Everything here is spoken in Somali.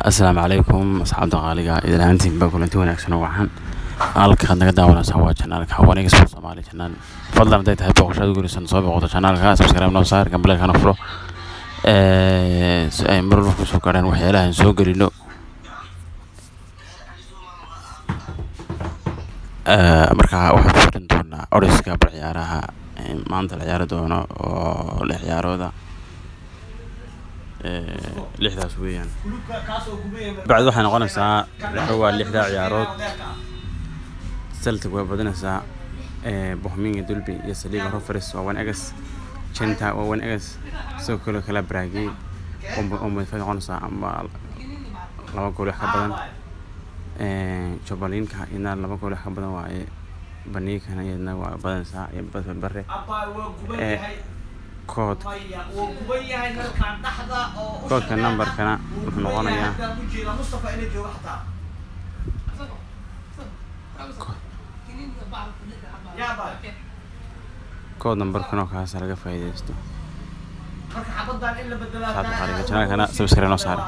Asalaamu calaykum asxaabta qaaliga, idin ahaantiinba kulanti wanaagsan oo wacan. Halkaad naga daawanaysaa waa channelka Waniga Sport Somali channel. Fadlan hadday tahay booqashaad gurisan, soo booqato channelka, subscribe noo saar, gambaleelkana furo si ay mar walba kusoo gaadhaan waxyaalahan soo gelino. Marka waxaan ku fadhin doonaa odds-ka bal ciyaaraha maanta la ciyaari doono oo lix ciyaarooda, lixdaas weeyaan. Bacdi waxay noqonaysaa waa lixda ciyaarood. Celtic way badinaysaa, Bohemian Derby iyo Saliba Rovers waa 1x, Genta waa 1x, sidoo kale kala Brage 1.5 noqonaysaa ama laba gool wax ka badan. Jabalinka iyadna laba gool wax ka badan waaye. Banikana iyadna waa badanaysaa iyo bare koodka numberkana wuxuu noqonayaa kood numberkana oo kaas laga faa'iidaysto. Asxaabta qaaliga, channelkana subscribe noo saara.